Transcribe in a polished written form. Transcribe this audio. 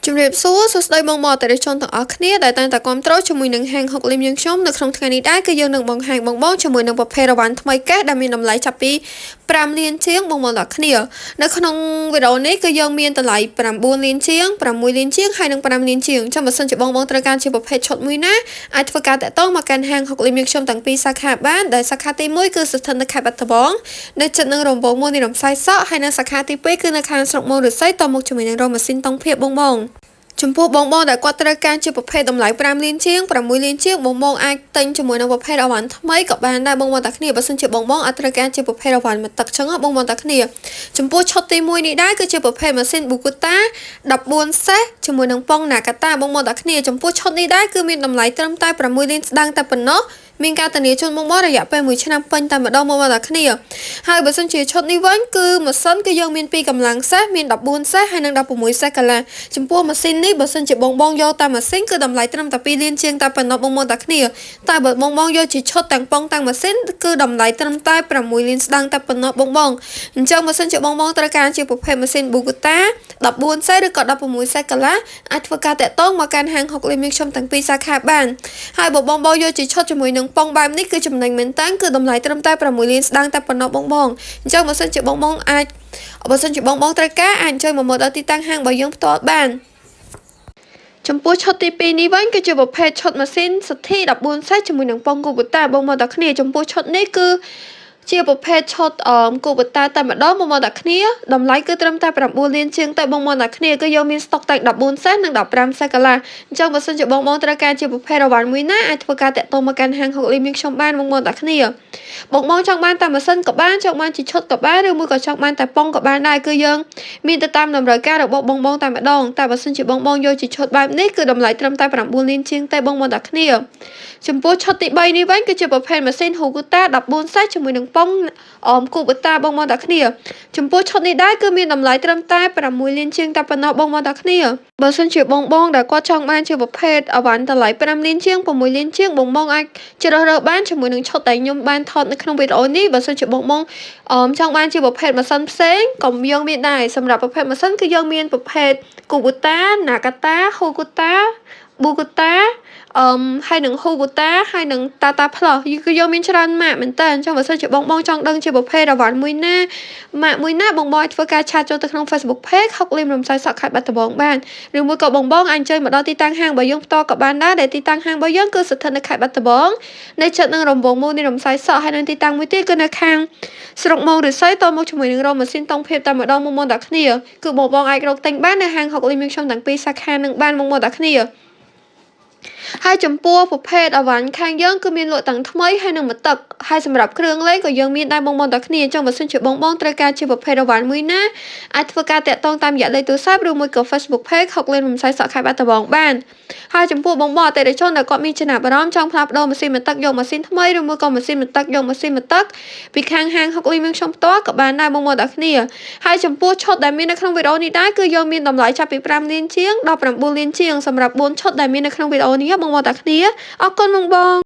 ជំរាបសួរសួស្តីបងប្អូនអតិថិជនទាំងអស់គ្នាដែលតែងតែគាំទ្រជាមួយនឹងហាងហុកលីមយើងខ្ញុំនៅក្នុងថ្ងៃនេះដែរគឺយើងនឹងបង្ហាញបងបងជាមួយនឹងប្រភេទរ៉ាវ៉ាន់ថ្មីកេះដែលមានតម្លៃចាប់ពី5លានជាងបងប្អូនទាំងគ្នានៅក្នុងវីដេអូនេះគឺយើងមានតម្លៃ9លានជាង6លានជាងហើយនិង5លានជាងចាំបើសិនជាបងបងត្រូវការជាប្រភេទឈុតមួយណាអាចធ្វើការតាក់ទងមកកាន់ហាងហុកលីមយើងខ្ញុំទាំងពីរសាខាបានដែលសាខាទី1គឺស្ថិតនៅខេត្តបាត់ដំបងនៅជិតនឹងរង្វង់មូលនិរមសាយសក់ហើយនិងសាខាទី2គឺនៅខាងស្រុកមោងឫស្សីតមុខជាមួយនឹងរោងម៉ាស៊ីនតុងភាពបងបងចំពោះបងបងដែលគាត់ត្រូវការជាប្រភេទតម្លៃ5លានជាង6លានជាងបងបងអាចទិញជាមួយនឹងប្រភេទអវ៉ាន់ថ្មីក៏បានដែរបងបងតាគ្នាបើសិនជាបងបងអាចត្រូវការជាប្រភេទអវ៉ាន់មួយទឹកចឹងបងបងតាគ្នាចំពោះឈុតទី1នេះដែរគឺជាប្រភេទម៉ាស៊ីន Bugutta 14សេសជាមួយនឹងប៉ុង Nakata បងបងតាគ្នាចំពោះឈុតនេះដែរគឺមានតម្លៃត្រឹមតែ6លានស្ដើងតែប៉ុណ្ណោះមានការធានាជូនបងបងរយៈពេល1ឆ្នាំពេញតែម្ដងបងបងតាគ្នាហើយបើសិនជាឈុតនេះវិញគឺម៉ាស៊ីនគឺយើងមានពីរកម្លាំងសេះមាន14សេះហើយនិង16សេះកន្លះចំពោះម៉ាស៊ីននេះបើសិនជាបងបងយកតែម៉ាស៊ីនគឺតម្លៃត្រឹមតែ2លានជាងតែប៉ុណ្ណោះបងបងតាគ្នាតែបើបងបងយកជាឈុតទាំងប៉ុងទាំងម៉ាស៊ីនគឺតម្លៃត្រឹមតែ6លានស្ដើងតែប៉ុណ្ណោះបងបងអញ្ចឹងបើសិនជាបងបងត្រូវការជាប្រភេទម៉ាស៊ីន Bugutta 14សេសឬក៏16សេសកន្លះអាចធ្វើការតាក់ទងមកកាន់ហាងហុកលីមខ្ញុំទាំងពីរសាខាបានហើយបើបងបងយកជាឈុតជាមួយនឹងប៉ុងបែបនេះគឺចំណេញមែនតើគឺតម្លៃត្រឹមតែ6លានស្ដើងតែប៉ុណ្ណោះបងបងអញ្ចឹងបើសិនជាបងបងអាចបើសិនជាបងបងត្រូវការអាចអញ្ជើញមកមើលដល់ទីតាំងហាងរបស់យើងផ្ទាល់បានចំពោះឈុតទី2នេះវិញគឺជាប្រភេទឈុតម៉ាស៊ីនសទ្ធី14សេសជាមួយនឹងប៉ុង Kubota បងមកដល់គ្នាចំពោះឈុតនេះគឺជាប្រភេទឈុតអម Kubota តែម្ដងបងមកដល់គ្នាតម្លៃគឺត្រឹមតែ9លានជាងតែបងមកដល់គ្នាគឺយើងមានស្តុកតែ14សេសនិង15សេសកន្លះអញ្ចឹងបើសិនជាបងបងត្រូវការជាប្រភេទរ៉ាវ៉ាន់មួយណាអាចធ្វើការតាក់ទងមកកាន់ហាងហុកលីមយើងខ្ញុំបានបងមកដល់គ្នាបងបងចង់បានតែម៉ាស៊ីនក៏បានចង់បានជាឈុតក៏បានឬមួយក៏ចង់បានតែប៉ុងក៏បានដែរគឺយើងមានទៅតាមតម្រូវការរបស់បងបងតែម្ដងតែបើសិនជាបងបងយកជាឈុតបែបនេះគឺតម្លៃត្រឹមតែ9លានជាងតែបងមកដល់គ្នាចំពោះឈុតទី3នេះវិញគឺជាប្រភេទម៉ាស៊ីន Hogutta 14សេសជាមួយនឹងប៉ុងអម Kubota បងមកដល់គ្នាចំពោះឈុតនេះដែរគឺមានតម្លៃត្រឹមតែ6លានជាងតែប៉ុណ្ណោះបងមកដល់គ្នាបើសិនជាបងបងដែលគាត់ចង់បានជាប្រភេទអវ៉ាន់តម្លៃ5លានជាង6លានជាងបងបងអាចជ្រើសរើសបានជាមួយនឹងឈុតដែលខ្ញុំបានថតនៅក្នុងវីដេអូនេះបើសិនជាបងបងចង់បានជាប្រភេទម៉ាស៊ីនផ្សេងក៏យើងមានដែរសម្រាប់ប្រភេទម៉ាស៊ីនគឺយើងមានប្រភេទ Kubota Nakata Hogutta Bugutta អឺហើយនឹង Hogutta ហើយនឹង Tata Plus គឺយើងមានច្រើនម៉ាកមែនតើអញ្ចឹងបើសិនជាបងបងចង់ដឹងជាប្រភេទរ៉ាវ៉ាន់មួយណាម៉ាកមួយណាបងបងអាចធ្វើការ chat ចូលទៅក្នុង Facebook Page ហុកលីមរំសាយសក់ខេត្តបាត់ដំបងបានឬមួយក៏បងបងអាចអញ្ជើញមកដល់ទីតាំងហាងរបស់យើងផ្ទាល់ក៏បានដែរដែលទីតាំងហាងរបស់យើងគឺស្ថិតនៅខេត្តបាត់ដំបងនៅជិតនឹងរង្វង់មូលនៃរំសាយសក់ហើយនឹងទីតាំងមួយទៀតគឺនៅខាងស្រុកមោងឫស្សីតមកជាមួយនឹងរោងម៉ាស៊ីនតុងភាពតែម្ដងមកមកដល់គ្នាគឺបងបងអាចរកទិញបាននៅហាងហុកលីមខ្ញុំទាំងពីរសាខានឹងបានមកមកដល់គ្នាហើយចំពោះប្រភេទអវ៉ាន់ខាងយើងគឺមានលក់ទាំងថ្មីហើយនិងមួយទឹកហើយសម្រាប់គ្រឿងលេងក៏យើងមានដែរបងបងទាំងគ្នាអញ្ចឹងបើសិនជាបងបងត្រូវការជាប្រភេទអវ៉ាន់មួយណាអាចធ្វើការតាក់ទងតាមរយៈលេខទូរស័ព្ទឬមួយក៏ Facebook Page ហុកលេនរំសាយសក់ខេត្តបាត់ដំបងបានហើយចំពោះបងបងអតិថិជនដែលគាត់មានចំណាប់អារម្មណ៍ចង់ផ្លាស់ប្ដូរម៉ាស៊ីនមួយទឹកយកម៉ាស៊ីនថ្មីឬមួយក៏ម៉ាស៊ីនមួយទឹកយកម៉ាស៊ីនមួយទឹកពីខាងហាងហុកលីមខ្ញុំផ្ទាល់ក៏បានដែរបងបងទាំងគ្នាហើយចំពោះឈុតដែលមាននៅក្នុងវីដេអូនេះដែរគឺយើងមានតម្លៃចាប់ពី5លានជាងដល់9លានជាងសម្រាប់4ឈុតដែលមាននៅក្នុងវីដេអូនេះបងប្អូនទាំងគ្នាអរគុណបងបង។